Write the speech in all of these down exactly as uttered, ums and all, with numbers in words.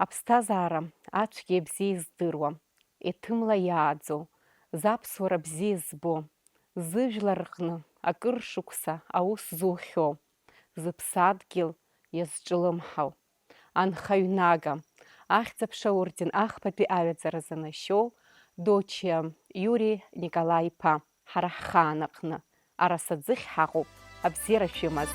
Аԥсҭазаара ацәгьеи абзиеи здыруа, еҭымла иааӡо, заԥсуара бзиа збо, зыжәлар рҟны акыр шықәса аус зухьоу, зыԥсадгьыл иазҿлымҳау, анхаҩнага, Ахьӡ-аԥша аорден ахԥатәи аҩаӡара занашьоу Дочиа Иури Николаи-иԥа, ҳара ҳхаан аҟны, Араса аӡыхь ҳаҟоуп, абзиара шәымаз.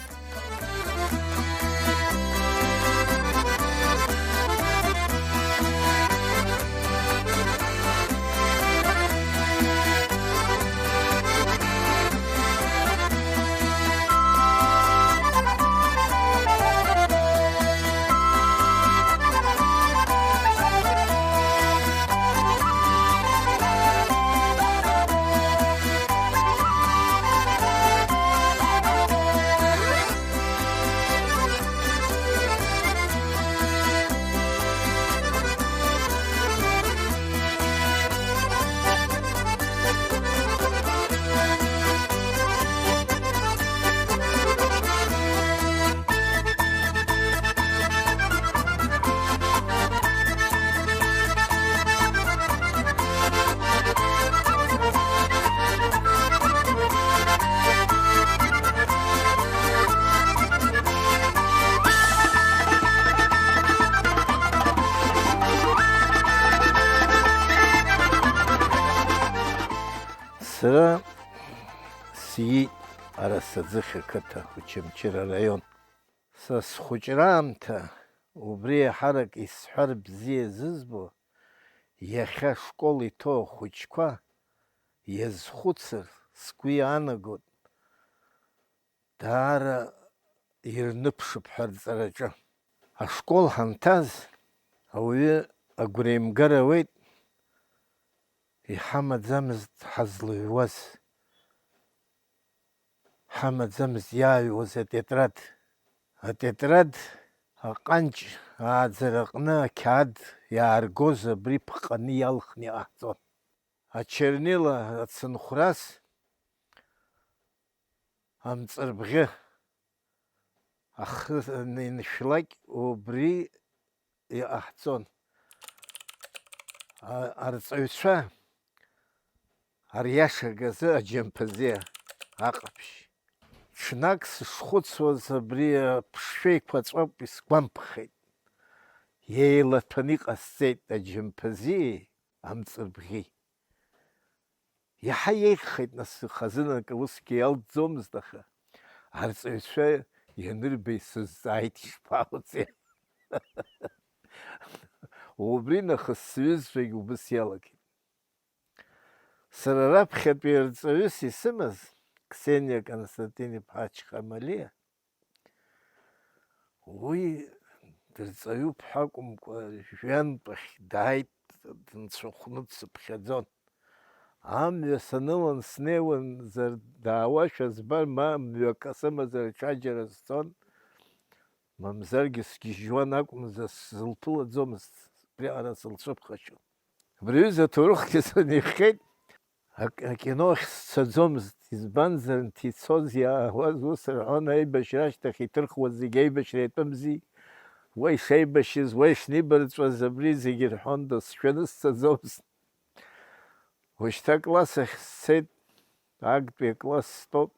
Сара сиит Арасаӡыхь ақыҭа, Очамчыра араион. Са схәыҷраамҭа убри еиҳарак исҳәар бзиа зызбо, иахьа ашкол иҭоу ахәыҷқәа иазхәыцыр, сгәы иаанагоит, даара ирныԥшып ҳәа рҵараҿы. Ашкол ҳанҭаз, ауаҩы агәра имгар ауеит, иҳамаӡамызт ҳазлыҩуаз. Ҳамаӡамызт иааҩуаз атетрад. Атетрад аҟанҷ ааӡараҟны ақьаад иааргоз абри ԥҟаны иалхны иҟаҳҵон. Ачернила ацынхәрас амҵырбӷьы ахы иншәлак убри иҟаҳҵон. А-, арҵаҩцәа ариашагазы аџьамԥазиа аҟаԥшь. Ҽнак сышхәыцуаз абри аԥшшәеиқәаҵәоуп исгәамԥхеит. Еилаҭәаны иҟасҵеит аџьамԥазиеи амҵырбӷьеи. Иаҳа еиӷьхеит, нас, хазынак усгьы иалҵӡомызт, аха арҵаҩцәа ианырба исызҵааит, ишԥалҵи? Убри нахыс сҩызцәагь убыс иалагеит. Сара раԥхьатәи арҵаҩыс исымаз, Қсениа Константин-иԥҳа Чхамалиа, уи дырҵаҩуп ҳәа акәымкәа, жәҩантәахь дааит, дынцәахәны дсыԥхьаӡон. Амҩа санылан снеиуанзар даауашәа збар, ма мҩакы сымазар аҽаџьара сцон, мамзаргьы сгьежьуан акәымзар сзылԥылаӡомызт, убриаҟара сылцәыԥхашьон. Абри аҩыза аҭоурыхгьы санихҟьеит, ак-, акино ахь сцаӡомызт, избанзар, анҭ ицоз иаауаз ус рҳәон, аибашьра ашьҭахь иҭырхуаз зегь аибашьра иатәымзи, уа ишеибашьыз, уа ишнибарҵәаз, абри зегь рҳәон, дысшәаны сцаӡомызт. Уажәшьҭа акласс ахь сцеит, актәи акласс стәоуп.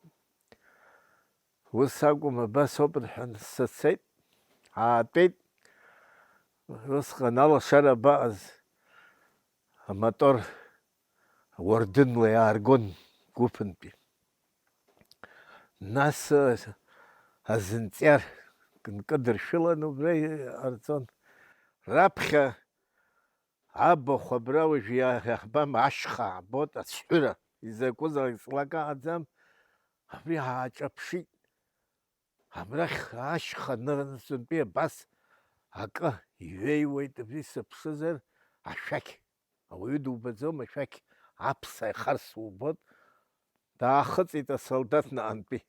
Ус акәым, абас ауп рҳәан, сыцеит, аатәеит. Усҟан алашара абаҟаз, амотор уардынла иааргон гәыԥынтәи. Нас, э, азынҵиар нкыдыршәылан убра иҟарҵон. Раԥхьа абахә абра уажә иа-, иаҳбам, ашьха аабот, ацәҳәыра, изакәызаалак ҵлак аҟаӡам, абри ааҿаԥшит. Абрахь ашьха нырцәынтәи абас акы иҩеиуеит, абри сыԥшызар, ашәақь. Ауаҩы дубаӡом, ашәақь аԥса ихарс убоит. Даахыҵит асолдаҭ наҟынтәи.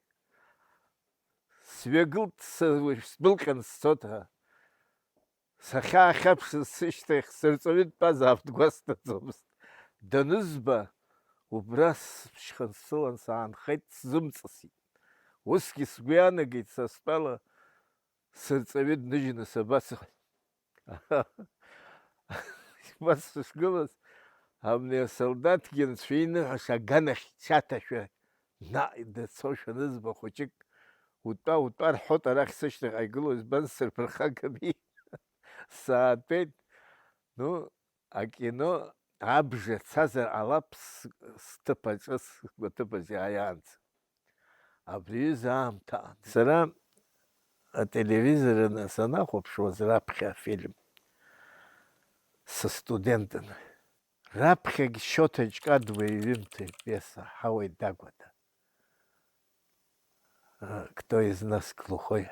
Сҩагылт, сы-, сдәылҟьан сцот ҳәа. Сахьаахьаԥшыз сышьҭахь сырҵаҩы дтәазаап, дгәасҭаӡомызт. Данызба, убра сыԥшьхан сылан саанхеит, сзымҵысит. Усгьы сгәы иаанагеит, са стәала сырҵаҩы дныжьны сабацои? Убас сышгылаз, абни асолдаҭгьы анцәа иныҳәаша аганахь дшаҭашәа, наҟ дыцошәа анызба хәыҷык, утәа, утәа рҳәоит, арахь сышьҭахьҟа игылоу избан сырԥырхагами. Саатәеит, ну, акино абжа цазар ҟалап с-, сҭыԥ аҿы, сгәаҭыԥ азы иааиаанӡа. Абри аҩыза аамҭа аан. Сара ателевизор санахәаԥшуаз раԥхьа афильм, сыстудентын. Раԥхьагь Шьоҭа Ҷкадуа иҩымҭа ипиеса Ҳауеи Дагәада. А, кто из нас глухой?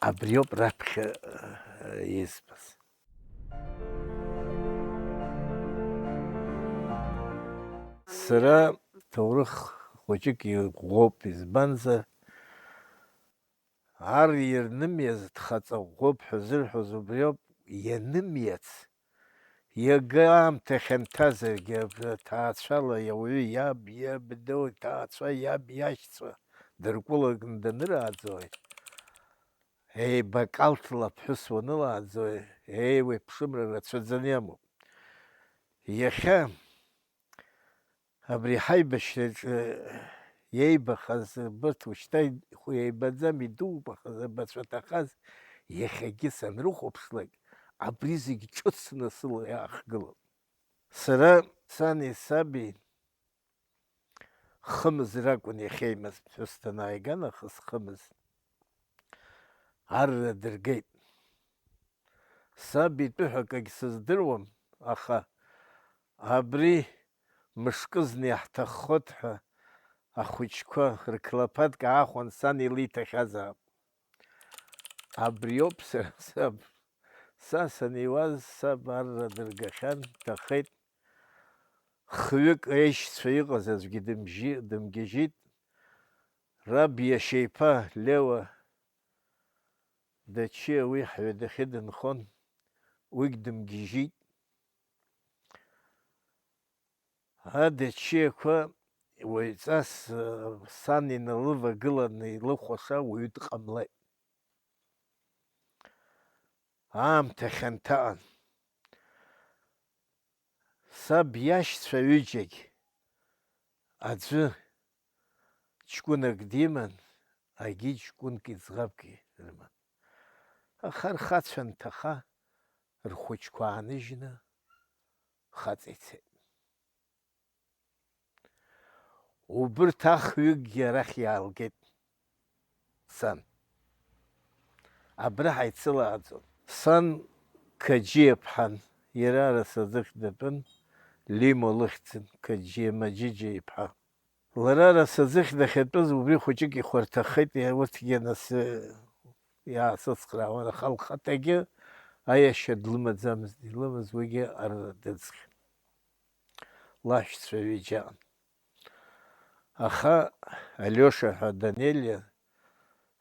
Абриоуп раԥхьа, а, избаз. Сара ҭоурых хәыҷык иӷәӷәоуп, избанзар, ар ирнымиаз дхаҵа ӷәӷәоуп ҳәа зырҳәоз убриоуп, ианымиац. Иага аамҭа хьанҭазаргьы, абра ҭаацәала ауаҩы иаб, иаб, иҭаацәа, иаб иашьцәа дыркәылакны данырааӡои, еибакалҭла аԥҳәыс уанылааӡои, еиуеиԥшымра рацәаӡаны иамоуп. Иахьа абри ҳаибашьраҿы иеибахаз, абарҭ ушьҭа ихәы еибаӡам, идубахаз, абацәа ҭахаз, иахьагьы санрыхәаԥшлак, абри зегь ҿыцны сыла иаахгылон. Сара сани саби хымз ракәын иахьеимаз, ԥҳәыс данааига нахыс хымз. Арра дыргеит. Саб итәы ҳәа акагь сыздыруам, аха абри мышкызны иаҳҭаххоит ҳәа ахәыҷқәа рқлаԥадк аахәан сан илиҭахьазаап. Абриоуп сара саб. Са саниуаз саб арра дыргахьан, дҭахеит. Хҩык аишьцәа иҟаз аӡәгьы дымжьи-, дымгьежьит. Раб иашьа иԥа Леуа Дачиа уи ҳҩадахьы дынхон, уигь дымгьежьит. Адачиақәа уаҩҵас, сан иналывагыланы илыхәаша уаҩы дҟамлеит. Аамҭа хьанҭаан. Саб иашьцәа ҩыџьагь аӡәы ҷкәынак диман, агьи ҷкәынки ӡӷабки рыман. Аха рхацәа анҭаха, рхәыҷқәа ааныжьны хаҵа ицеит. Убырҭ ахҩыкгьы арахь иаалгеит сан. Абра ҳаицылааӡон. Сан Қаџьиа ԥҳан, иара Арасаӡыхь датәын, Лимо лыхьӡын, Қаџьиа Маџьыџьа иԥҳа. Лара Арасаӡыхь дахьатәыз убри хәыҷык ихәарҭахеит, урҭгьы нас, э, иаасыцхраауан, аха лхаҭагьы аиашьа длымаӡамызт, илымаз уигьы арра дыӡхьан. Лашьцәа ҩыџьа аҟан. Аха Алиоша ҳәа Данелиа,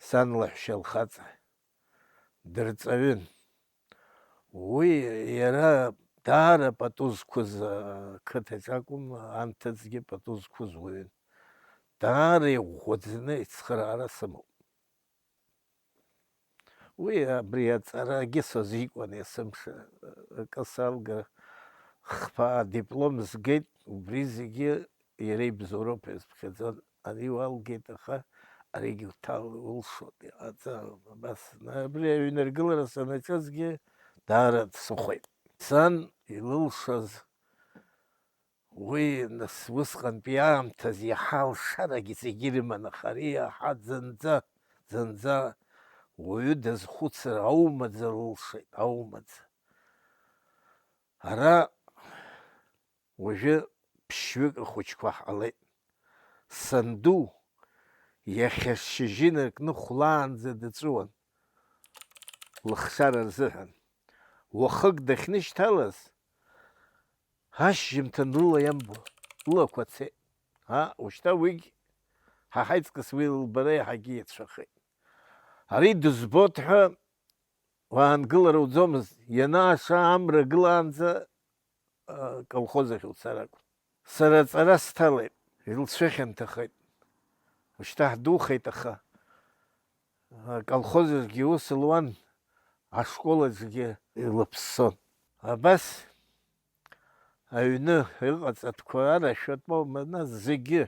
сан лаҳәшьа лхаҵа, дырҵаҩын. Уи иара даара пату зқәыз, ақыҭаҿ акәым, анҭыҵгьы пату зқәыз уаҩын. Даара иӷәӷәаӡаны ицхыраара сымоуп. Уи абри аҵарагьы сазикуан есымша, акы салга, хԥа адиплом згеит, убри зегьы иара ибзоуроуп ҳәа сыԥхьаӡон. Ани уалгеит, аха аригьы уҭал-, улшоит, иҟаҵа, абас. Абри аҩныргылара санаҿызгьы даара дсыхәеит. Сан илылшаз уи, нас, усҟантәи аамҭаз иаҳа алшарагьы зегьы ирыман, аха ари иаҳа зынӡа, зынӡа уаҩы дазхәыцыр аумаӡа лылшеит, аумаӡа. Ара уажәы ԥшьҩык ахәыҷқәа ҳҟалеит. Санду иахьа шьыжьы инаркны хәлаанӡа дыҵәуан, лыхшара рзыҳәан. Уахык дахьнышьҭалаз, ашьжьымҭан лыла иамбо, лылақәа цеит. А, ушьҭа уигь ҳа ҳаиҵкыс уи лбара иаҳагьы иацәахеит. Ари дызбоит ҳәа уаангылара уӡомызт, ианааша амра гылаанӡа, а, колхоз ахь уцар акәын. Сара аҵара сҭалеит, илцәыхьанҭахеит. Ушьҭа ҳдухеит, аха, а, колхоз аҿгьы ус луан, ашкол аҿгьы илыԥссон. Абас аҩны иҟаҵатәқәа арашәатәоума, нас, зегьы?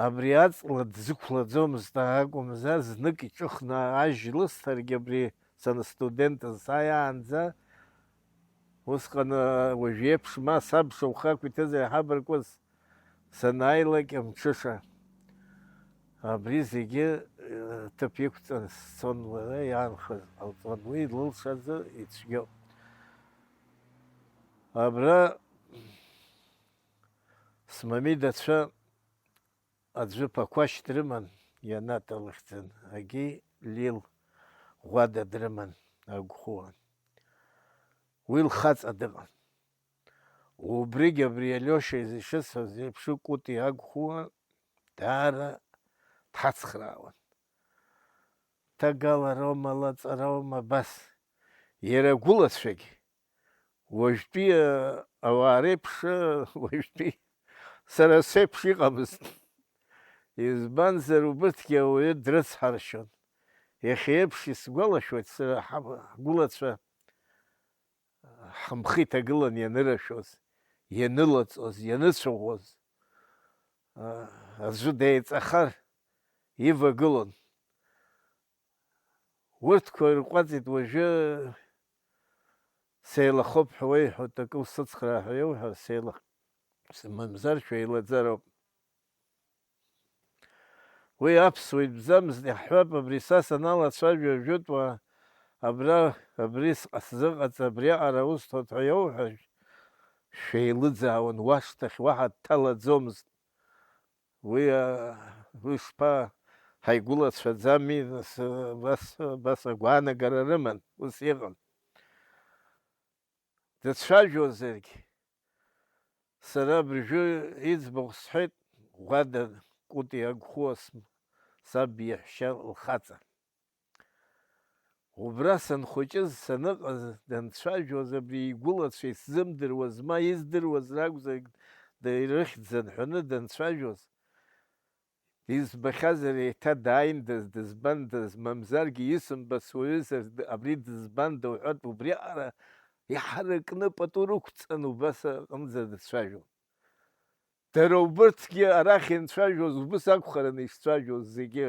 Абри аҵла дзықәлаӡомызт акәымзар, знык иҿыхны ажь лысҭаргьы, абри санстудентыз сааиаанӡа, усҟан, уажә еиԥш, ма сабша ухы ақәиҭыз аиҳабыркәыз санааилак, мҽыша. Абри зегьы, э, ҭыԥ иқәҵан сцон, лара иаанхаз ҟалҵон, уи лылшазы ицәгьоуп. Абра смамидацәа аӡәы Ԥақәашь дрыман, Ианата лыхьӡын, агьи Лил Ӷәада дрыман, агәхуа. Уи лхаҵа дыҟан. Убригь абри Алиоша изышьҭаз еиԥш Кәыти агәхуа даара дҳацхраауан. Ҭагалароума, лаҵароума, абас. Иара агәылацәагь, уажәтәи, а, ауаа реиԥш, а, уажәтәи сара сеиԥш иҟамызт. Избанзар, убырҭгьы ауаҩы дрыцҳаршьон. Иахьа еиԥш исгәалашәоит сара ҳа-, ҳгәылацәа ҳамхы иҭагылан ианырашәоз, ианылаҵоз, ианыцәаӷәоз. А, аӡәы деиҵахар ивагылон. Урҭқәа рҟәаҵит, уажәы сеилахоуп ҳәа уеиҳәоит, акы усыцхраа ҳәа иауҳәар, сеилах-, мамзар шәеилаӡароуп. Уи аԥсуа итәӡамызт, иаҳҳәап, абри са саналацәажәо, ажәытәуаа абра, абри сҟа-, сзыҟаҵа, абриаҟара усҭоит ҳәа иауҳәар, шәеилыӡаауан, уашҭахь уаҳа дҭалаӡомызт. Уи, а, уи шԥа, ҳаигәылацәаӡами, нас, а, абас, абас агәаанагара рыман, ус иҟан. Дыцәажәозаргь, сара абыржәы иӡбахә сҳәеит, Ӷәада Кәыти агәхуа см-, саб иаҳәшьа лхаҵа. Убра санхәыҷыз, саныҟаз, данцәажәоз, абри игәылацәа исзымдыруаз, ма издыруаз ракәзар, ирыхьӡ анҳәаны данцәажәоз, избахьазар, еиҭа дааиндаз, дызбандаз, мамзаргьы исымбац уаҩызар, д-, абри дызбанда уҳәартә, убриаҟара иҳаракны пату рықәҵан, убас аҟынӡа дцәажәон. Дара убырҭгьы арахь ианцәажәоз, убыс акәхарын ишцәажәоз зегьы.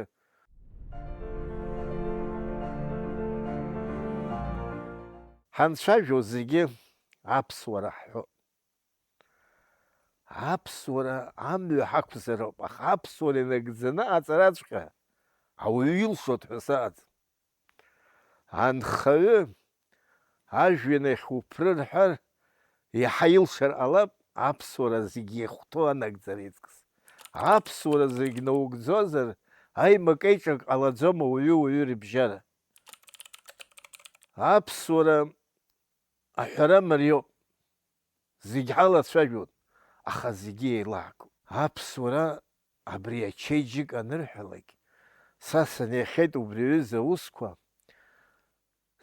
Ҳанцәажәо зегьы аԥсуара ҳҳәо. Аԥсуара амҩа ҳақәзароуп, аха аԥсуара инагӡаны аҵараҵәҟьа ауаҩы илшоит ҳәа сыҟаӡам. Анхаҩы ажәҩан ахь уԥры рҳәар, иаҳа илшар ҟалап аԥсуара зегь иахәҭоу анагӡара иҵкыс. Аԥсуара зегь наугӡозар, аимак-еиҿак ҟалаӡом ауаҩы-уаҩы рыбжьара. Аԥсуара аҳәара мариоуп. Зегь ҳалацәажәон, аха зегьы еилаҳкуп. Аԥсуара абри ачеиџьыка анырҳәалак, са санихьеит убри аҩыза аусқәа,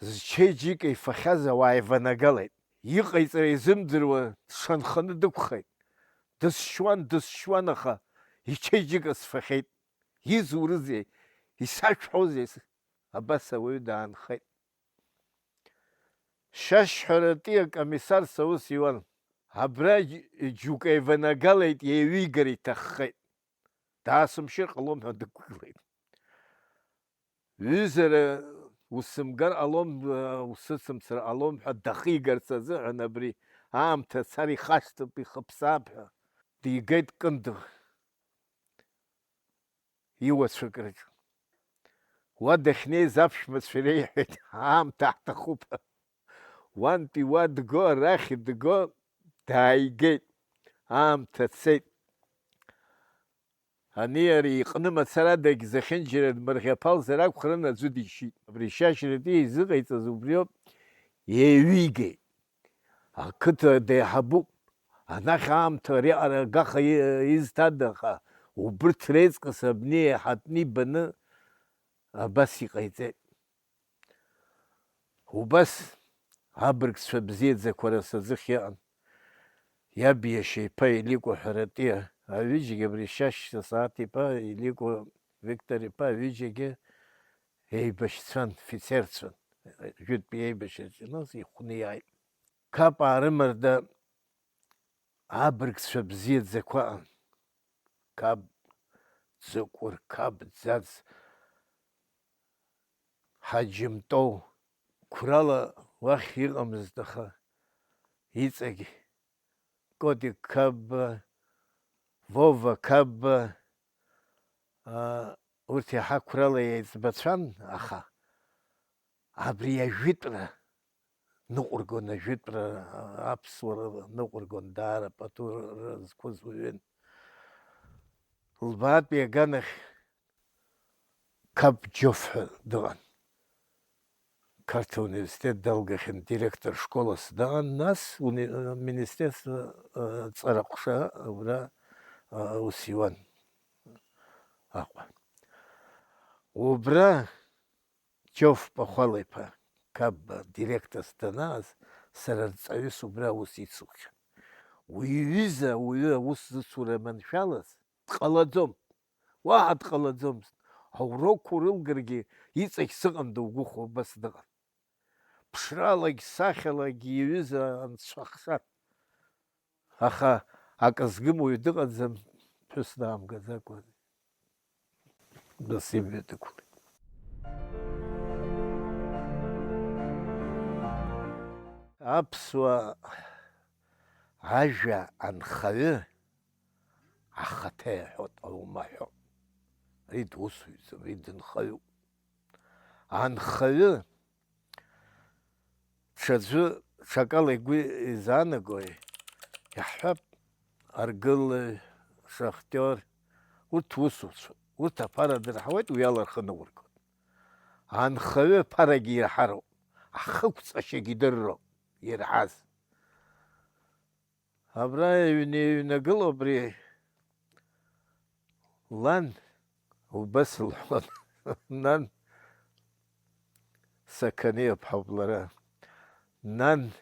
зчеиџьыка ифахьаз ауаа иванагалеит. Иҟаиҵара изымдыруа дшанханы дықәхеит. Дысшьуан, дысшьуан, аха ичеиџьыка сфахьеит. Изурызеи? Исашәҳәозеи? Абас ауаҩы даанхеит. Шьашьҳәаратәи акомиссарс аус иуан. Абра џь-, џьоук еиванагалеит, еиҩигар иҭаххеит. Даасымшьыр ҟалом ҳәа дықәгылеит. Ҩызара усымгар ҟалом, усыцымцар ҟалом ҳәа дахигарц азыҳәан абри аамҭа цар ихашҭып, ихыԥсаап ҳәа дигеит Кындыӷ. Иуацәа крыҿ. Уа дахьнеиз аԥшәмацәа иреиҳәеит, аамҭа ҳҭахуп ҳәа. Уантәи уа дго, арахь дго, дааигеит. Аамҭа цеит. Ани ари иҟны мацарадагь зехьынџьара дмырӷьаԥалзар акәхарын, аӡәы дишьит. Абри шьашьратәи изыҟаиҵаз убриоуп, еиҩигеит. Ақыҭа деиҳабуп. Анахь аамҭа ариаҟара агаха и-, изҭада, аха убырҭ реиҵкыс абни еиҳатәны ибаны абас иҟаиҵеит. Убас абыргцәа бзиаӡақәа рас аӡыхь иҟан. Иаб иашьа иԥа Елико Ҳаратиа, аҩыџьагьы абри Шьашьа Сааҭ-иԥа, Елико Виктор-иԥа, аҩыџьагьы еибашьцәан, фицерцәан, жәытәтәи еибашьраҿы ианыз ихәны иааит. Қапаа рымарда абыргцәа бзиаӡақәа ыҟан. Қап Ӡыкәыр, Қап Ӡаӡ, Ҳаџьымтоу, қәрала уахь иҟамызт, аха иҵегь Котик Қапба, Вова Қапба, аа, урҭ иаҳа қәрала еиҵбацәан, аха абри ажәытәра ныҟәыргон, ажәытәра аԥсуара ныҟәыргон, даара пату рызқәыз уаҩын. Лбаатәи аганахь Қап Џьоф ҳәа дыҟан. Қарҭ ауниверситет далгахьан, директор школас дыҟан, нас уни-, министерство, э, ҵараҟәша убра, э, аус иуан Аҟәа. Убра Џьоф Пахәала-иԥа Қапба директорс данааз, сара рҵаҩыс убра аус ицугьы. Уи иҩыза ауаҩы аус зыцура маншәалаз дҟалаӡом. Уаҳа дҟалаӡомызт. Аурокқәа урылгаргьы иҵегь сыҟан дугәыхәо убас дыҟан. Ԥшралагь сахьалагь иҩыза анцәахша. Аха акы згым уаҩ дыҟаӡам, ԥҳәыс даамгаӡакәа. Нас имҩа дықәлеит. Аԥсуа ажәа анхаҩы ахаҭа иаҳәоит, аума ҳәоит. Ари дусуҩӡам, ари дынхаҩуп. Анхаҩы ҽаӡәы ҽакала игәы изаанагои? Иаҳҳәап, аргылаҩ, шахтиор, урҭ усуцәоуп. Урҭ аԥара дырҳауеит, уи ала рхы ныҟәыргоит. Анхаҩы аԥарагьы ирҳароуп, ахықәҵашьагьы идырроуп ирҳаз. Абра иҩны-, иҩнагылоу абри лан, убас лҳәон, нан, Сақаниа ԥҳауп лара, нан,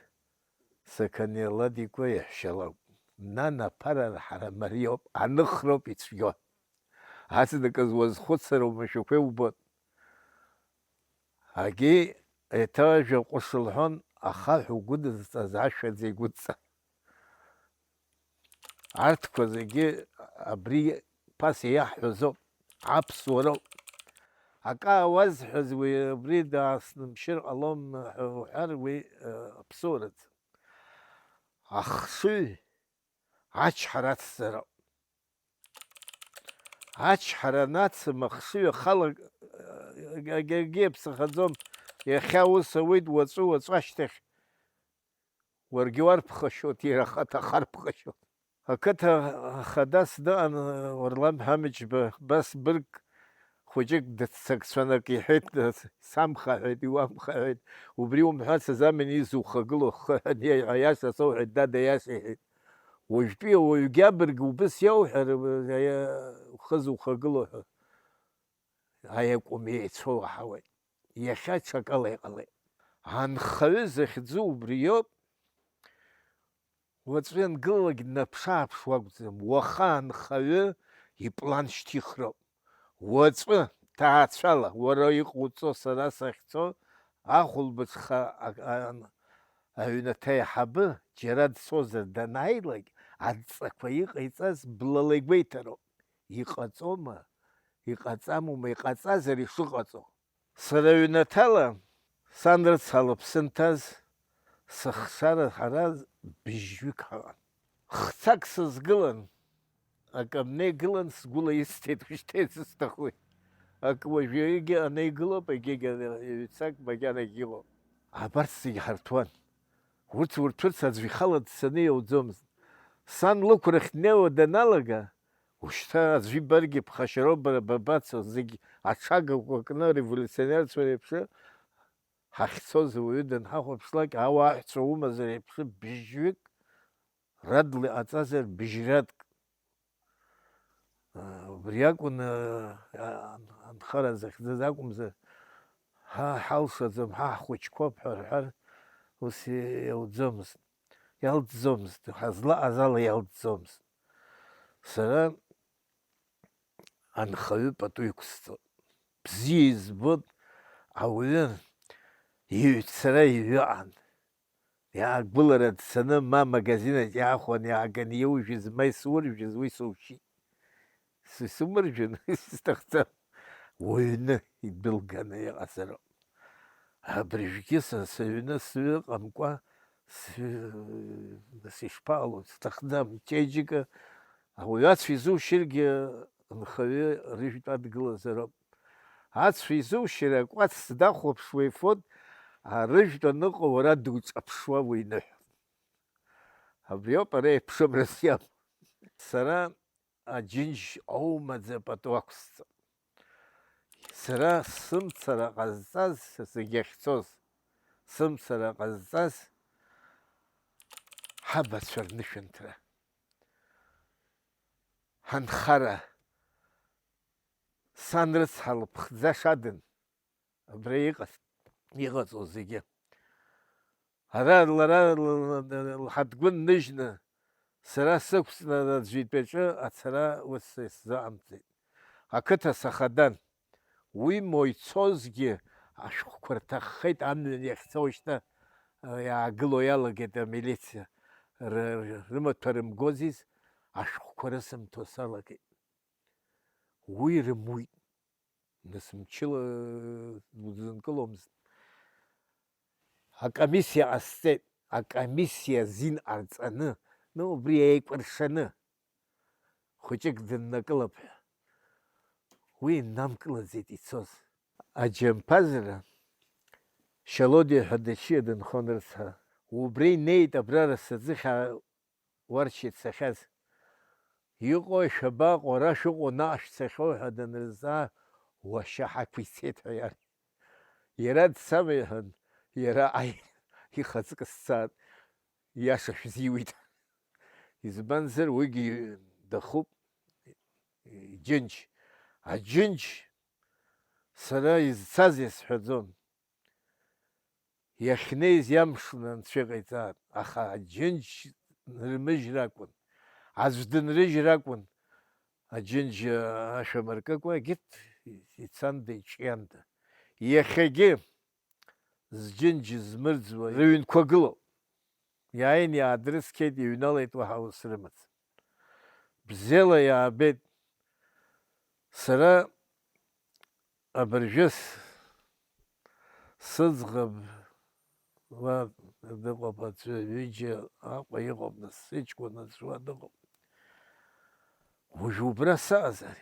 Сақаниа Ладикәа иаҳәшьа лакәын. Нан аԥара ҳара мариоуп, аныхроуп ицәгьоу. Азныказ уазхәыцыр, умашәақәа иубон. Агьи еиҭа ажәа ҟәыш лҳәон, ахаҳә угәыдызҵаз ашәаӡа игәыдҵа. Арҭқәа зегьы абри ԥаса иаҳҳәозоуп, аԥсуароуп. Акы аауазҳәаз уи абри дааснымшьыр ҟалом ҳәа уҳәар, уи, э, аԥсуараӡам. Ахшыҩ ачҳара ацзароуп. Ачҳара анацым ахшыҩ ахала, егьагьы иаԥсахаӡом. Иахьа ус ауеит, уаҵәы, уаҵәы ашьҭахь уаргьы уарԥхашьоит, иара ахаҭа харԥхашьоит. Ақыҭа хадас дыҟан Уарлам Ҳамиџьба, бас бырг хәыҷык дыццакцәан, ак иҳәеит, самхаҳәеит, иуамхаҳәеит, убри умҳәацыз амин изухагылоу хы, аиаша соуҳәеит, дад, аиаша иҳәеит. Уажәтәи ауаҩгьы абырг убыс иауҳәар, ухы зухагылоу ҳәа, аиакәым еицәоу аҳауеит. Иахьа ҽакала иҟалеит. Анхаҩы захьӡу убри иоуп. Уаҵәы иангылалак днаԥшы-ааԥшуа акәӡам. Уаха анхаҩы иплан шьҭихроуп. Уаҵәы, ҭаацәала, уара иҟоуҵо, сара сахьцо, ахәылбыҽха а-, а-, аҩнаҭа аиҳабы џьара дцозар данааилак, адҵақәа иҟаиҵаз блала игәеиҭароуп. Иҟаҵома, иҟаҵамума, иҟаҵазар ишыҟаҵо. Сара ҩнаҭала сан рыцҳа лыԥсы нҭаз, сыхшара ҳара быжьҩык ҳаҟан. Хцак сызгылан, акы амнеигылан, сгәыла исҭеит, ушьҭа исысҭахуеит. Акы уажәы егьа анеигылоуп, егьа ҩцак макьанагь иҟоуп. Абарҭ зегьы ҳарҭәуан. Урҭ урҭәырц аӡә ихала дцаны иауӡомызт. Сан лықәрахь днеиуа даналага, ушьҭа аӡәы ибаргьы ԥхашьароуп бара бабацо, зегь аҽагақәа кны ареволиуционерцәа реиԥш ҳахьцоз ауаҩы данҳахәаԥшлак, ауааҳәцәа умазар еиԥш бжьҩык, радла иҟаҵазар бжьрадк. Убри акәын, анхара захьӡыз акәымзар, ҳа ҳалшаӡом, ҳа ҳхәыҷқәоуп ҳәа рҳәар, ус иауӡомызт, иалҵӡомызт, ҳазлаҟаз ала иалҵӡомызт. Сара анхаҩы пату иқәсҵон. Бзиа избон, ауаҩы иҩцара иҩыҟан. Иаагәылара дцаны, ма магазинаҿ иаахәаны иааганы иужәыз, ма исуржәыз, уи сушьит. Исумыржәын, исҭахӡам. Уҩны идәылганы иҟазароуп. Абыржәгьы са сыҩны сыҟамкәа, сышԥаҟалои, сҭахӡам, ичеиџьыка, ауаҩы ацәа изушьыргьы, нхаҩы рыжәтә адгылазароуп. Ацәа изушьыр, акәац дахәаԥшуа ифоит, арыжәтә аныҟоу уара дуҿаԥшуа уиныҳәа. Абриоуп ара еиԥшымрас иамоу. Сара аџьынџь оумаӡа пату ақәсҵап. Сара сымцара ҟазҵаз, зегь ахьцоз, сымцара ҟазҵаз ҳабацәа рнышәынҭра. Ҳанхара, сан рыцҳа лыԥхӡа шадын, абра иҟаз, иҟаҵоз зегьы. Ара лара лҳадгәы нныжьны, сара сықәҵны аӡәы итәаҿы ацара ус исзыҟамҵеит. Ақыҭа сахадан. Уимоу ицозгьы ашәҟәқәа рҭаххеит, амҩан иахьцо шьҭа, э, иаагыло иалагеит амилициа. Р-, рымаҭәа рымгозиз, ашәҟәқәа рысымҭо салагеит. Уи рымуит. Нас мчыла удызынкыломызт. Акомиссиа ҟасҵеит, акомиссиа азин ҟарҵаны, ну, убри еикәыршаны, хәыҷык дыннакылап ҳәа. Уи иннамкылаӡеит ицоз. Аџьамԥазара, Шьалодиа ҳәа дашьа дынхон рыцҳа. Убра инеит абра расаӡыхь уарча ицахьаз. Иҟои, шәабаҟоу, ара шәыҟоу, наҟ шәцахьоу ҳәа данырзаа, уашьа ҳақәицеит ҳәа иарҳәеит. Иара дцама иҳәан, иара, аи, ихаҵкы сцаат, иаша шәзиуит. Избанзар, уигьы дахуп, иџьынџь. Аџьынџь сара изцаз иасҳәаӡом. Иахьнеиз иамшны анцәа иҟаиҵааит, аха аџьынџь нырмыжьыр акәын, аӡә дынрыжьыр акәын, аџьынџь ашә амыркыкәа, егьырҭ ицанда, иҿианда. Иахьагьы зџьынџь змырӡуа рыҩнқәа гылоуп. Иааин иаадрыцқьеит, иҩналеит, уаҳа ус рымаӡам. Бзиала иаабеит. Сара абыржәы с-, сыӡӷаб уа дыҟоуп, аӡәы, ҩыџьа Аҟәа иҟоуп, нас сыҷкәын аӡә уа дыҟоуп. Уажә убра сыҟазар?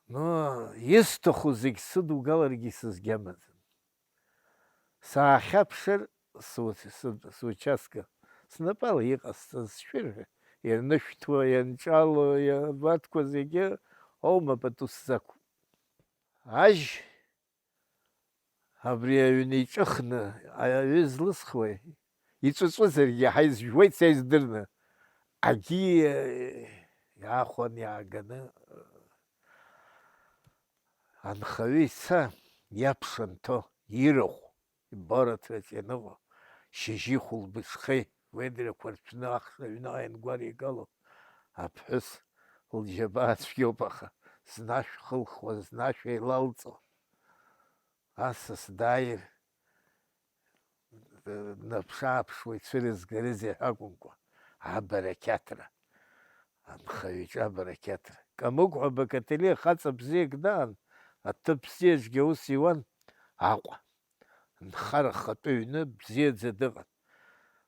Но исҭаху зегь сыдугаларгьы сызгьамаӡам. Саахьаԥшыр, су-, сы-, сучастка, снапала иҟасҵаз сшәыр ҳәа, ианышәҭуа, ианҿало, иабатәқәа зегьы аума пату сзақәуп. Ажь абри аҩны иҿыхны аҩы злысхуеи? Иҵәыҵәызаргьы иаҳа изжәуеит са издырны. Агьи, э, иаахәан иааганы, э, анхаҩы ица иаԥш анҭо, ирахә, ибараҭраҿ ианыҟоу, шьыжьи хәылбыҽхеи, ведрақәа рҭәны ахра аҩныҟа иангәар игало, аԥҳәыс лџьабаа цәгьоуп, аха зны ашә хылхуа, зны ашә еилалҵо. Асас дааир, днаԥш-ааԥшуа ицәырызгарызеи ҳәа акәымкәа, абарақьаҭра, анхаҩ иҿы абарақьаҭра. Камыгә ҳәа Бакатели хаҵа бзиак даан, аҭыԥ бзиаҿгьы аус иуан Аҟәа. Нхара ахатәы ҩны бзиаӡа дыҟан.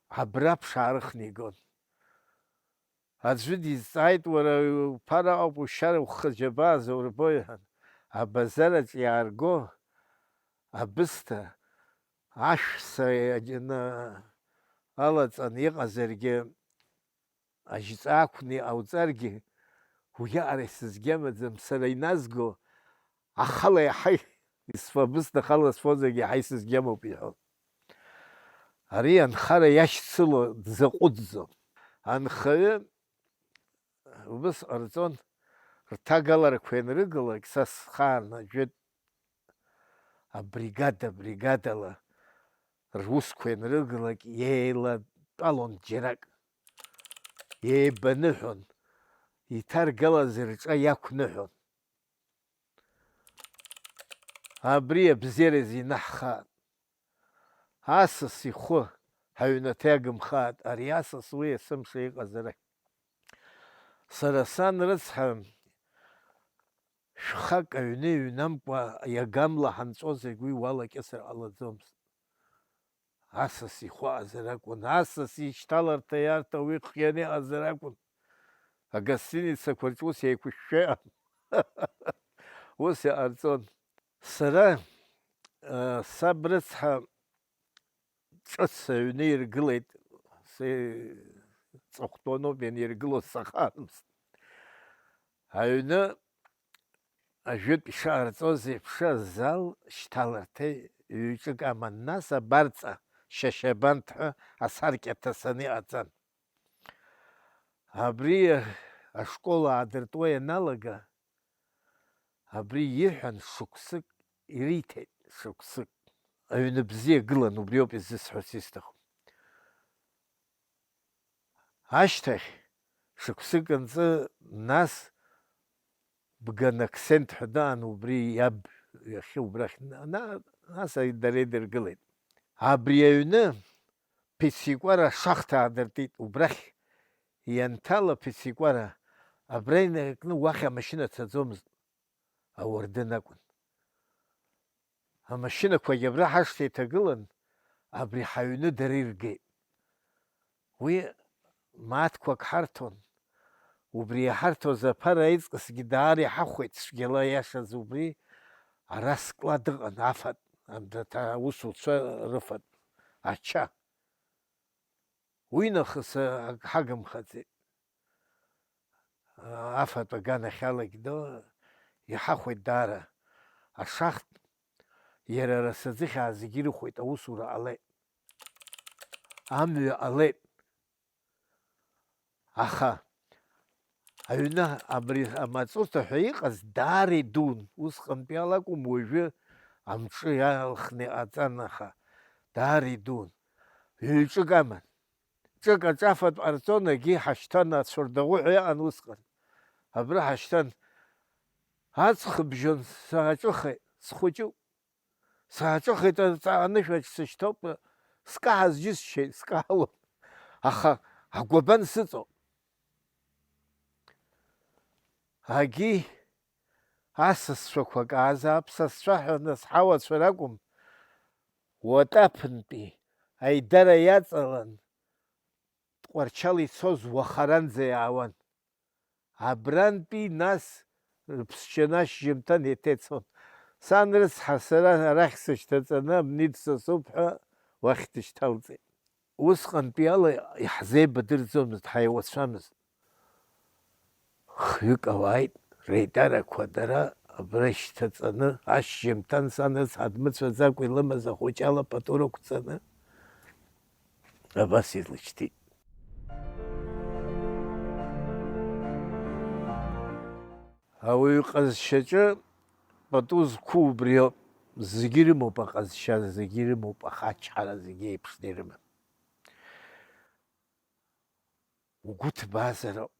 Абра ԥшаарыхны игон. Аӡәы дизҵааит, уара уԥара ауп ушьара ухы џьабаа заурбо, иҳәан. Абазараҿ иаарго абысҭа ашәса иаџьаны алаҵаны иҟазаргьы, ажьҵаа ақәны иҟауҵаргьы, уиаҟара исызгьамаӡам, сара иназго ахала иаҳа исфа, абысҭа ахала сфозаргьы иаҳа исызгьамоуп, иҳәон. Ари анхара иашьцыло дзаҟәыҵӡом. Анхаҩы убыс ҟарҵон, рҭагаларақәа ианрыгалак, са схаан ажәытә абригада бригадала русқәа ианрыгалак, еилатәалон џьарак, еибаныҳәон, иҭаргалаз рҿа иақәныҳәон. Абри абзиараз инаҳхаат. Асас ихәы ҳаҩнаҭа иагымхааит, ари асас уи есымша иҟазарахь. Сара сан рыцҳа, шәхак аҩны иҩнамкәа иагамла ҳанҵәозаргь уи уалакьысыр ҟалаӡомызт. Асас ихәаазар акәын, асас ишьҭаларҭа иарҭа уи хианы иҟазар акәын. Агостиницақәа рҿы ус еиқәышәшәа иҟан. Ус иҟарҵон. Сара, э, саб рыцҳа, ҿыц аҩны иргылеит, се-, ҵыхәтәоуп ианиргылоз сахаанымызт. Аҩны ажәытә ишаарҵоз еиԥш азал шьҭаларҭа ҩ-ҿык аман, нас абарҵа Шьашьабанҭ ҳәа асаркьа ҭасаны иҟаҵан. Абри ашкол аадыртуа ианалага, абри иҳәан шықәсык ириҭеит, шықәсык. Аҩны бзиа гылан, убриоуп изысҳәарц исҭаху. Ашьҭахь, шықәсык анҵы, нас Бганаксент ҳәа даан, убри иаб иахьа убрахь, на-, на-, нас дара идыргылеит. Абри аҩны Ԥицикәара ашахҭа аадыртит, убрахь ианҭала Ԥицикәара, абра инаркны уахь амашьына цаӡомызт, ауардын акәын. Амашьынақәагьы абра ҳашҭа иҭагылан, абри ҳаҩны дара иргеит. Уи мааҭқәак ҳарҭон. Убри иҳарҭоз аԥара аиҵкысгьы даара иҳахәеит, цәгьала иашаз убри ара скла дыҟан, афатә, андаҭа аусуцәа рыфатә, ача. Уи нахыс, а, ак ҳагымхаӡеит. Афатә аганахьалагь ду иҳахәеит даара. Ашахт, иара арасаӡыхьаа зегьы ирыхәеит, аусура ҟалеит. Амҩа ҟалеит. Аха аҩны абри амаҵурҭа ҳәа иҟаз даара идун, усҟантәи ала акәым, уажәы амҿы иалхны иҟаҵан, аха даара идун. Ҩ-ҿык аман. Ҿык аҿафатә ҟарҵон, егьи ҳашьҭан, ацәардаӷәы ҳәа иҟан усҟан. Абра ҳашьҭан. Аҵх бжьон, сааҿыхеит, схәыҷуп. Сааҿыхеит, аҵаа анышә аҿы сышьҭоуп, скаҳаз џьысшьеит, скаҳауам. Аха агәабан сыҵоуп. Агьи асасцәақәак аазаап, сасцәа ҳәа назҳауацәа ракәым, Уатаԥынтәи аидара иаҵалан, Тҟәарчал ицоз уахаранӡа иаауан. Абрантәи нас рыԥсшьаны ашьжьымҭан еиҭа ицон. Сан рыцҳа, сара арахь сышьҭаҵаны, абни дсасуп ҳәа уахь дышьҭалҵеит. Усҟантәи ала иаҳзеибадырӡомызт, ҳаиуацәамызт. Хҩык ауааит, реидарақәа дара абра ишьҭаҵаны, ашьжьымҭан сан рыцҳа дмыцәаӡакәа илымаз ахәыҷы ала пату рықәҵаны, абас илышьҭит. Ауаҩы ҟазшьаҿы пату зқәу убриоуп. Зегьы ирымоуп аҟазшьа, зегьы ирымоуп, аха ачҳара зегьы еиԥшны ирымам. Угәы ҭбаазароуп.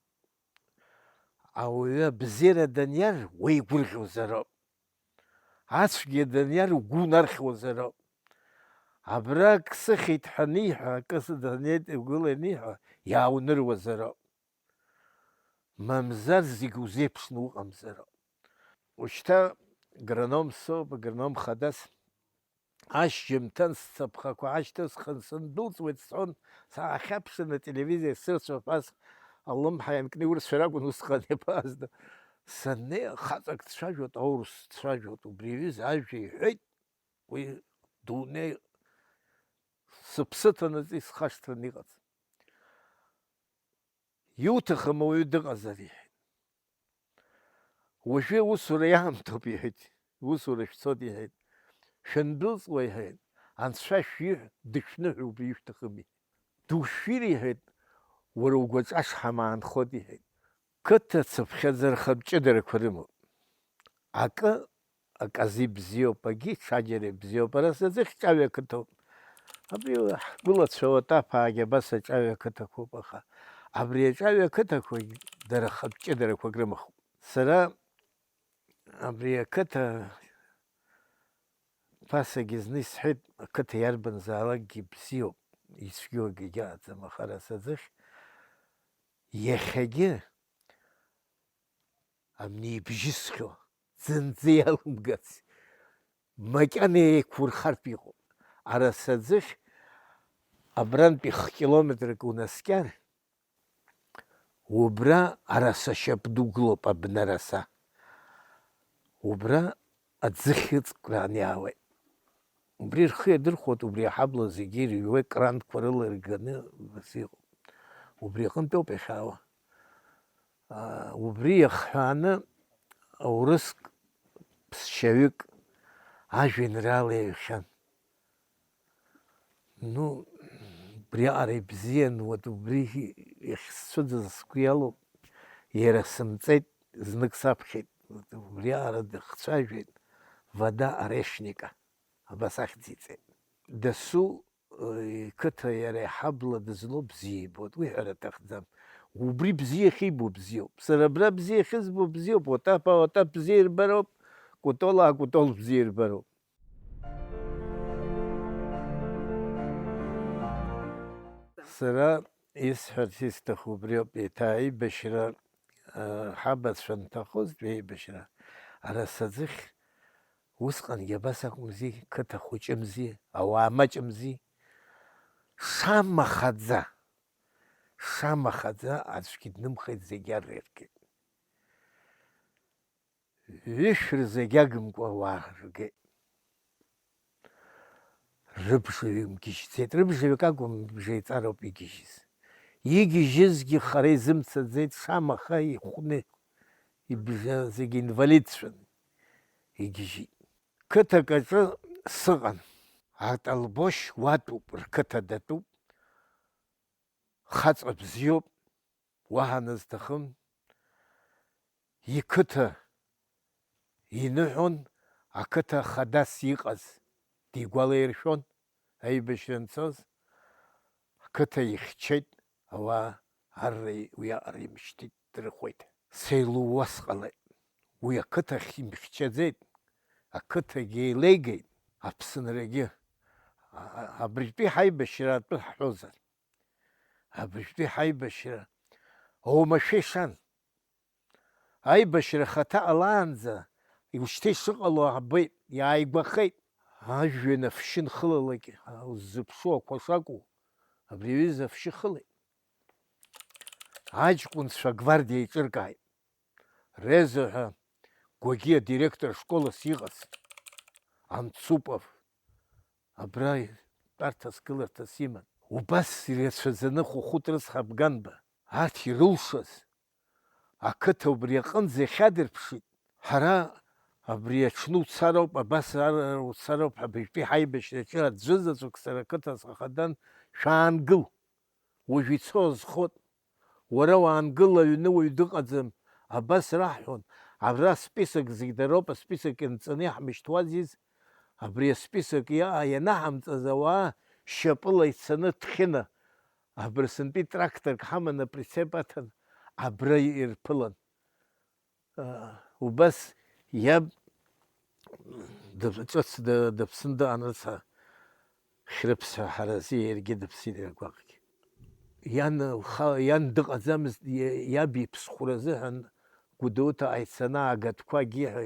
Ауаҩы абзиара даниар, уеигәырӷьозароуп. Ацәгьа даниар, угәы унархьуазароуп. Абра ак сыхьит ҳәа аниҳәа, акы данеит игәыла ианиҳәа, иааунырвазароуп. Мамзар зегь узеиԥшны уҟамзароуп. Ушьҭа агроном соуп, агроном хадас. Ашьжьымҭан сцаԥхақәа аашьҭысхын, сындәылҵуеит сҳәон, саахьаԥшын, ателевизор сырцәап, ас алымҳа ианкны иурцәар акәын усҟан иабазда. Саннеи, хаҵак дцәажәоит, аурыс дцәажәоит, убри аҩыза ажәа иҳәеит, уи дунеи сыԥсы ҭанаҵы исхашҭраны иҟаӡам. Иуҭахым ауаҩы дыҟазар, иҳәеит. Уажәы усура иаамҭоуп, иҳәеит. Усура шәцоит, иҳәеит. Шәандәылҵуа, иҳәеит, анцәа шәиҳә, дышәныҳәа убри ишәҭахым, иҳәеит. Душәир, иҳәеит, уара угәаҿы ашҳам аанхоит, иҳәеит. Қыҭа цыԥхьаӡа рхатә ҷыдарақәа рымоуп. Акы аказы ибзиоуп, агьи ҽаџьара ибзиоуп, ара саӡыхь Ҷаҩа ақыҭоуп. Абри ҳгәылацәа Уатаԥаагьы абас аҿаҩа ақыҭақәоуп, аха абри аҿаҩа ақыҭақәагь дара хатә ҷыдарақәак рымахуп. Сара абри ақыҭа Ԥасагьы зны исҳәеит, ақыҭа иарбанзаалакгьы бзиоуп, ицәгьоу акгьы аӡам, аха Арасаӡыхь иахьагьы амни ибжьысхьоу, зынӡа иалымгац, макьана еиқәурхартә иҟоуп. Арасаӡыхь абрантәи х-километрак унаскьар, убра араса шьап дугылоуп, абнараса. Убра аӡыхь ыҵкәран иаауеит. Убри рхы иадырхәоит, убри аҳабла зегьы ирҩуеит, кранқәа рыла ирганы иҟоуп. Убри аҟынтәоуп иахьаауа. Аа, убри иахҳәааны аурыск ԥсшьаҩык ажәеинраала иаҩхьан. Ну, убриаҟара ибзиан, вот убри иахьсцәыӡыз сгәы иалоуп, иара сымҵеит, знык саԥхьеит, вот убриаҟара дыхцәажәеит, Вода Орешника, абас ахьӡ иҵеит. Дасу, э, иқыҭа иара иҳабла дызлоу бзиа ибоит, уи ҳәара аҭахӡам. Убри бзиа ахьибо бзиоуп. Сара абра бзиа ахьызбо бзиоуп, Отаԥ, Отаԥ бзиа ирбароуп, Кәтол, Акәтол бзиа ирбароуп. Сара исҳәарц исҭаху убриоуп, еиҭа аибашьра, а, ҳабацәа анҭахоз, аибашьра, Арасаӡыхь усҟангьы абас акәымзи, қыҭа хәыҷымзи, ауаа маҷымзи, шамахаӡа, шамахаӡа аӡәгьы днымхеит, зегьы арра иргеит. Ҩышә рзы егьагымкәа ауаа ргеит. Рыбжа ҩымгьежьӡеит. Рыбжаҩык акәым, бжеиҵароуп игьежьыз. Игьежьызгьы хара изымцаӡеит, шамаха ихәны ибжа зегьы инвалидцәан игьежьит. Қыҭак аҿы сыҟан. Атолбошь уатәуп, рқыҭа датәуп. Хаҵа бзиоуп, уаҳа назҭахым. Иқыҭа иныҳәон, ақыҭа хадас иҟаз дигәалаиршәон, аибашьра анцоз, ақыҭа ихьчеит, ауаа арра уиаҟара имшьҭит, дрыхәеит. Сеилууа сҟалеит. Уи ақыҭахь имхьчаӡеит, ақыҭагьы еилеигеит, Аԥсынрагьы. А-, а-, абритәи ҳаибашьра атәы ҳҳәозар. Абыржәтәи ҳаибашьра оумашәа ишан. Аибашьра ахаҭа ҟалаанӡа, ушьҭа ишыҟало аабеит, иааигәахеит. Ажәҩан афшьы нхылалак, уззыԥшу ақәа шакәу, абри аҩыза афшьы хылеит. Аҷкәынцәа агвардиа еиҿыркааит. Резо ҳәа Гәагьиа директор школас иҟаз Анцупов абра тәарҭас гыларҭас иман. Убас ирацәаӡаны Хәыхәыт рыцҳа Бганба, арҭ ирылшаз ақыҭа убри аҟынӡа ихьадырԥшит. Ҳара абри аҽны уцароуп, абас ар-, ар-, уцароуп, абыржәтәи ҳаибашьраҿы аӡәы заҵәык сара ақыҭа схахадан, шәаангыл. Уажә ицо азхоит. Уара уаангыл, аҩны уаҩ дыҟаӡам, абас раҳҳәон. Абра асписок зегь дароуп, асписок ианҵаны иаҳмышьҭуазиз, абри асписок иа-, ианаҳамҵаз ауаа шьапыла ицаны Ҭхьына, абырсынтәи тракторк ҳаманы априцеп аҭан, абра ирԥылан. Убас иаб дыԥ-, ҿыц ды-, дыԥсны дыҟан, рыцҳа, Хьрыԥс ҳәа ҳаразы иаргьы дыԥсит иара гәаҟгьы. Иан лха-, иан дыҟаӡамызт, иа-, иаб иԥсхәра азыҳәан Гәдоуҭаҟа ицаны агатәқәа агьиҳәа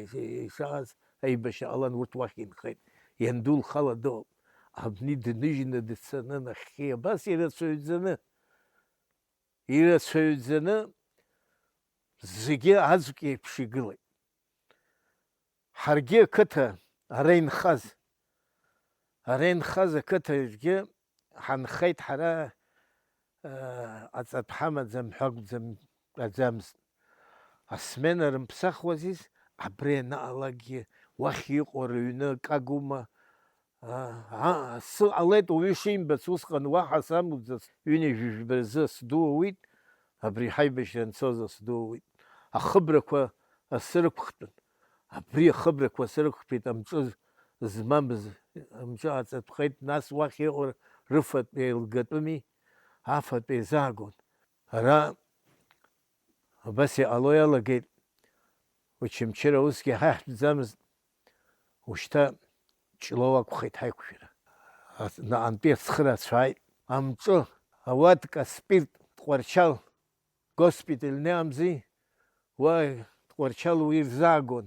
ишаҟаз аибашьра ҟалан, урҭ уахь инхеит. Ианду лхала дыҟоуп. Абни дныжьны дцаны нахьхьи абас ирацәаҩӡаны, ирацәаҩӡаны зегьы аӡәк еиԥш игылеит. Ҳаргьы ақыҭа ара инхаз, ара инхаз ақыҭаҿгьы ҳанхеит ҳара, аа, аҵатә ҳамаӡам ҳәа акәӡам, аӡамызт. Асмена рымԥсахуазиз, абра ианаҟалакгьы уахь иҟоу рыҩны акагоума, Аа, асы ҟалеит, уаҩы шимбац, усҟан уаҳа самуӡац, ҩынҩажәи жәба рзы асду ауит, абри ҳаибашьра анцоз асду ауит. Ахыбрақәа асы рықәхтәын. Абри ахыбрақәа асы рықәтәеит, амҿы змамыз, амҿы аҵатәхеит, нас уахь иҟоу рыфатә еилгатәыми, афатә еизаагон. Ара Абас иҟало иалагеит, Очамчыра усгьы ҳаҳәтәӡамызт, ушьҭа Ҷлоу акәхеит ҳаиқәшәара. Наҟантәи ацхырацәа ааит. Амҿы, ауатка, спирт, Тҟәарчал, госпитальны амзи, уа Тҟәарчал уи рзаагон.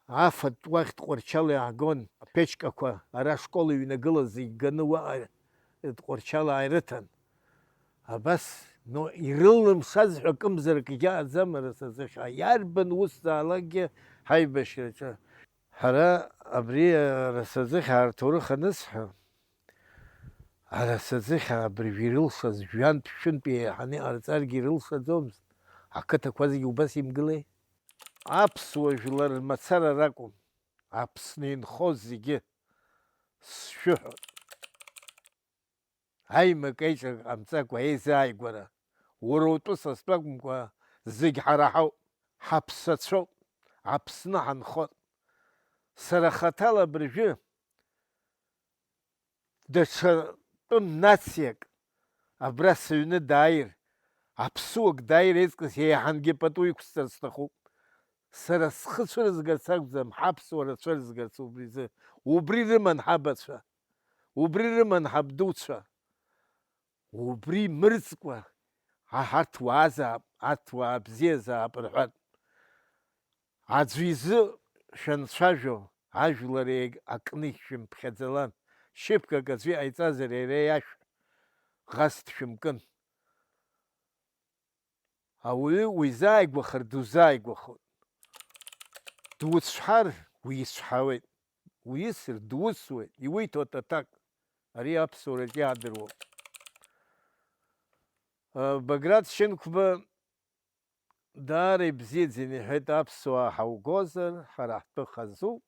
Афатә уахь Тҟәарчал иаагон, аԥечкақәа ара ашкол иҩнагылаз зегь ганы уаҟа Тҟәарчал ааирыҭан. Абас, но, ирылымшаз ҳәа акымзарак егьаҟаӡам арасаӡыхь, иарбан усзаалакгьы ҳаибашьраҿы. Ҳара абри арасаӡыхь аарҭоурых анысҳәа, арасаӡыхь абыржә ирылшаз жәантә-шәынтә еиҳаны иҟарҵаргьы ирылшаӡомызт. Ақыҭақәа зегьы убас имгылеи? Аԥсуа жәлар рмацара ракәым, Аԥсны инхоз зегьы сшәыҳәон. Аимак-еиҿак ҟамҵакәа еизааигәара, уара утәы са стәы акәымкәа, зегь ҳара ҳауп, ҳаԥсацәоуп, Аԥсны ҳанхоит. Сара хаҭала абыржәы даҽа тәым нациак абра сыҩны дааир, аԥсуак дааир еиҵкыс еиҳангьы пату иқәсҵар сҭахуп. Сара схы цәырызгарц акәӡам, ҳаԥсуара цәырызгарц убризы. Убри рыман ҳабацәа, убри рыман ҳабдуцәа. Убри мырӡкәа, аҳ-, арҭ уаазаап, арҭ уаа бзиазаап рҳәартә. Аӡәы изы шәанцәажәо, ажәлар ег-, акны ишәымԥхьаӡалан, шьыԥгак аӡәы иҟаиҵазар иара иашәҳәа, ӷас дшәымкын. Ауаҩы уизааигәахар дузааигәахоит. Дуцәҳар уицәҳауеит, уисыр дуусуеит, иуиҭоит аҭак. Ари аԥсуараҿ иаадыруоуп. Баграт Шьынқәба даара ибзиаӡаны иҳәеит, аԥсуаа ҳаугозар, ҳара ҳтәы хазуп,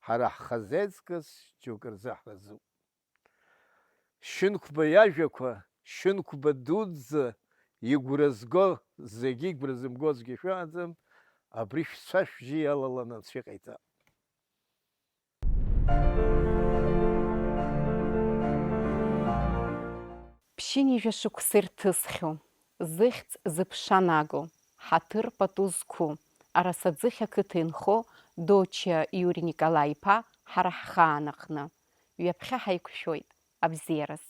ҳара ҳхазы еиҵкыс џьоукы рзы ҳразуп. Шьынқәба иажәақәа, Шьынқәба дуӡӡа игәра зго, зегьы игәра зымгозгьы шәыҟаӡам, абри шәцәа-шәжьы иалаланы анцәа иҟаиҵап. Ԥшьынҩажәа шықәса ирҭысхьоу, зыхьӡ-зыԥша наго, ҳаҭыр пату зқәу, Арасаӡыхь ақыҭа инхо Дочиа Иури Николаи-иԥа ҳара ҳхаан аҟны, ҩаԥхьа ҳаиқәшәоит, абзиараз.